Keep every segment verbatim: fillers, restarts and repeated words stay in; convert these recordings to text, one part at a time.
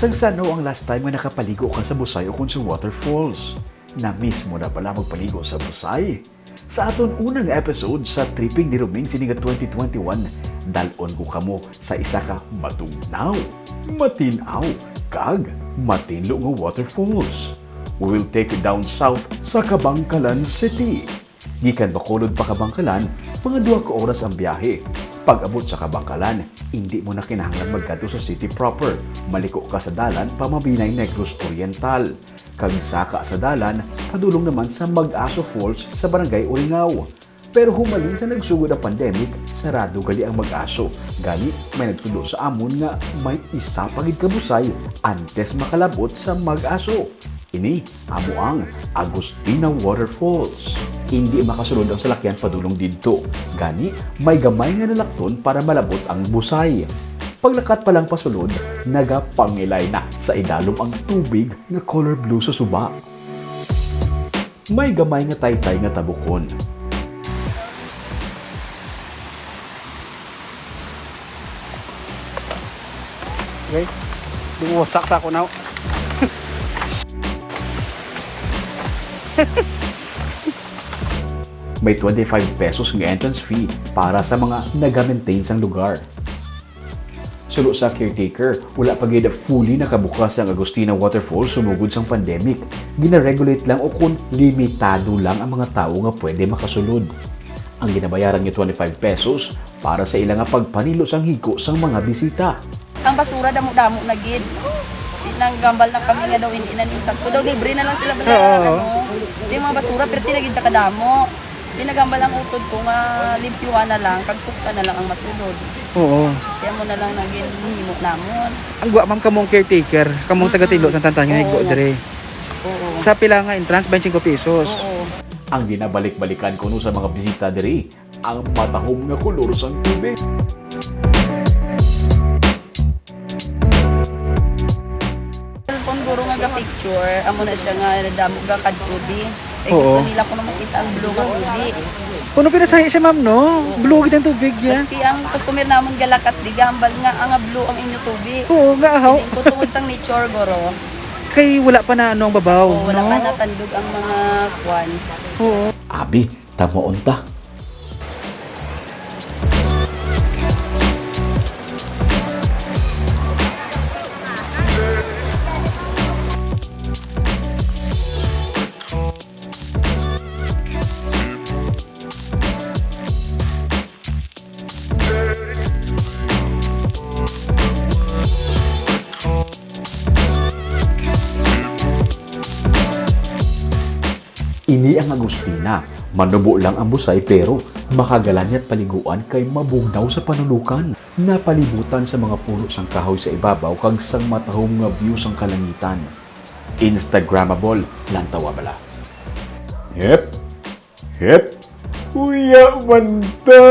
Kag san-o ang last time nga nakapaligo ka sa Busay o kon sa waterfalls? Na-miss mo na bala magpaligo sa Busay? Sa aton unang episode sa Tripping ni Roming sini nga twenty twenty-one, dal-on ko kamo sa isa ka matugnaw, matin-aw, kag matinlo nga waterfalls. We will take you down south sa Kabankalan City. Gikan Bacolod pa Kabankalan, mga duha ka oras ang biyahe. Pag-abot sa Kabankalan, indi mo na kinahanglan magkadto sa city proper. Maliko ka sa dalan pa Mabinay, Negros Oriental, kag saka sa dalan padulong naman sa Mag-aso Falls sa Barangay Uringaw. Pero humalin sa nagsugod ang pandemic, sarado gali ang Mag-aso. Gani, may nagtudlo sa amon nga may isa pa gid ka Busay antes makalab-ot sa Mag-aso. Ini amo ang Agustina Waterfalls. Indi makasulod ang salakyan padulong didto. Gani, may gamay nga nalakton para malab-ot ang Busay. Paglakat pa lang pasulod, nagapangilay na sa idalom ang tubig nga color blue sa suba. May gamay nga taytay nga tabukon. Okay. Di mo wasak sa ako now. May twenty-five pesos nga entrance fee para sa mga naga-maintain sang lugar. Suno sa caretaker, wala pa gid fully nakabukas ang Agustina Waterfall sumugod sang pandemic. Gina-regulate lang o kon limitado lang ang mga tawo nga pwede makasulod. Ang ginabayaran nga twenty-five pesos para sa ila nga pagpanilo sang higko sang mga bisita. Ang basura, damo-damo na gid. Di, nanggambal na kami nga daw hindi na ning sakto. Daw libre na lang sila basta, Oo. ano. Di, mga basura, pero tinagid siya kadamo. Di, nagambal ang utod ko nga limpyuhan na lang, kag sukta na lang ang masulod. Oo. Kaya mo na lang naging himo namon. Ang gwa, ma'am, kamong caretaker, kamong Mm-mm. taga-tilo sa tantan nga Oo. higko diri. Oo. Sa pila nga entrance? Twenty-five pesos. Oo. Ang ginabalik-balikan kuno sa mga bisita diri, ang matahom nga kolor sang tubig. Cellphone guro nga ga-picture, amo na siya nga damo ga kadto di. Eh, Oo. gusto nila kuno makita ang blue nga tubig. Kuno pinasahi siya, ma'am, no? Blue gid ang tubig niya. Maski ang customer namon galakat di, gahambal nga ang blue ang inyo tubig. Oo, nga ahaw. Feeling ko tungod sang nature, guro. Kay wala pa na ano ang babaw, Oo, wala no? pa natandog ang mga kwan. Oo. Abi, tama unta. Ini ang Agustina. Manubo lang ang Busay, pero makagalanyat paliguan kay mabugnaw sa panulukan. Napalibutan sa mga puno sang kahoy sa ibabaw kag sang matahom nga view sang kalangitan. Instagrammable, lantawa bala. Hep, hep, kuya man ta.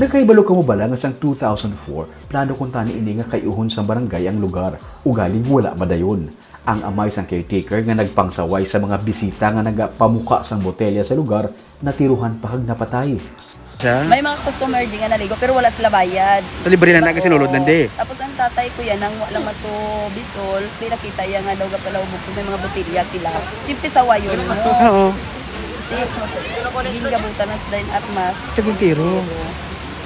Nakahibalo kamo bala nga sang two thousand four, plano kuntani ini nga kay-uhon sang barangay ang lugar, ugaling wala madayon. Ang amay sang caretaker nga nagpangsaway sa mga bisita nga nagapamuka sang botelya sa lugar, natiruhan pa kag napatay. Siya? May mga customer di nga naligo, pero wala sila bayad. So, libre lang na Oo. kasi nulod lang di. Tapos ang tatay ko yan, nang wala lang mato bisol, may nakita yan nga daw gapalawbog ko, may mga botelya sila. Siyempre, sawayon mo. Oo. Di, gingabutan na sila yung atmas. Sa gintiro.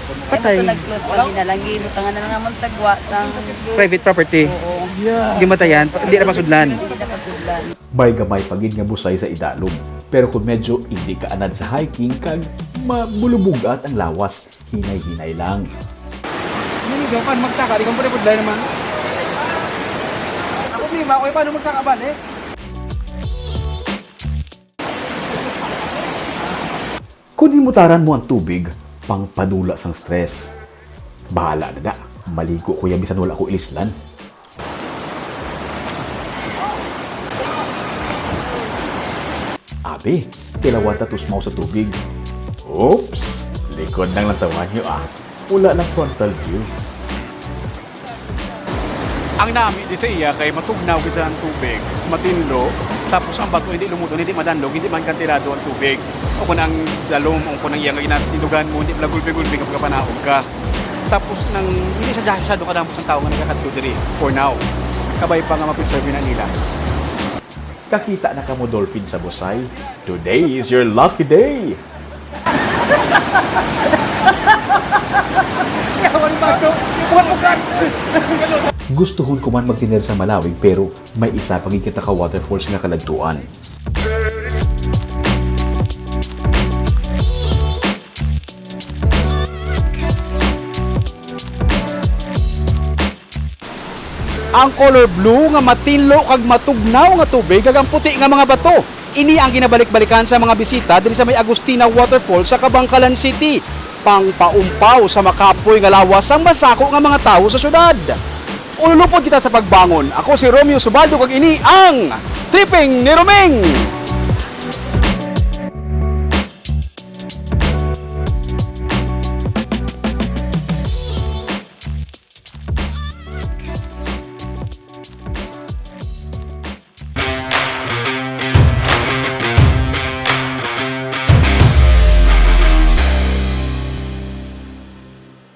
Kaya Patay. mo to nag-close kami na lang, gibutangan na lang naman sa gwa, sang Private property. Oo. Yeah. Gimatayan, hindi na masudlan. Hindi na masudlan. May gamay pa gid nga busay sa idalom, pero kung medyo hindi ka anad sa hiking kag mabulubugat ang lawas, hinay-hinay lang. Hindi ka pa magsaka, di ka pwede pudlay naman. Ako, problema ko, eh, paano magsaka balik? Kung himutaran mo ang tubig, pangpadula sang stress. Bahala na da, maligo ko ya bisan wala ko ilislan. Pi, tilawan ta tusmaw sa tubig. Oops! Likod ng lantawan niyo ah. Wala lang frontal view. Ang nami di sa iya kay matugnaw gid ang tubig, matinlo, tapos ang bato hindi lumudon, hindi madanlog, hindi man kantilado ang tubig. O kung ang dalom, o kung ang iyang ginatindugan mo, hindi pala gulpi-gulpi nga pagkapanaog ka. Tapos nang hindi siya masyado kadamo sa tao nga nagakadto diri for now. Kabay pa nga mapreserve na nila. Kakita na kamo dolphin sa Busay? Today is your lucky day! Gustuhon ko man magtiner sa Malawig pero may isa pa gid kita ka waterfalls nga kaladtuan. Ang color blue nga matinlo kag matugnaw nga tubig kag ang puti nga mga bato. Ini ang ginabalik-balikan sa mga bisita diri sa may Agustina Waterfall sa Kabankalan City. Pangpaumpaw sa makapoy nga lawas sang masako nga mga tawo sa syudad. Ululupod kita sa pagbangon. Ako si Romeo Subaldo kag ini ang Tripping ni Roming.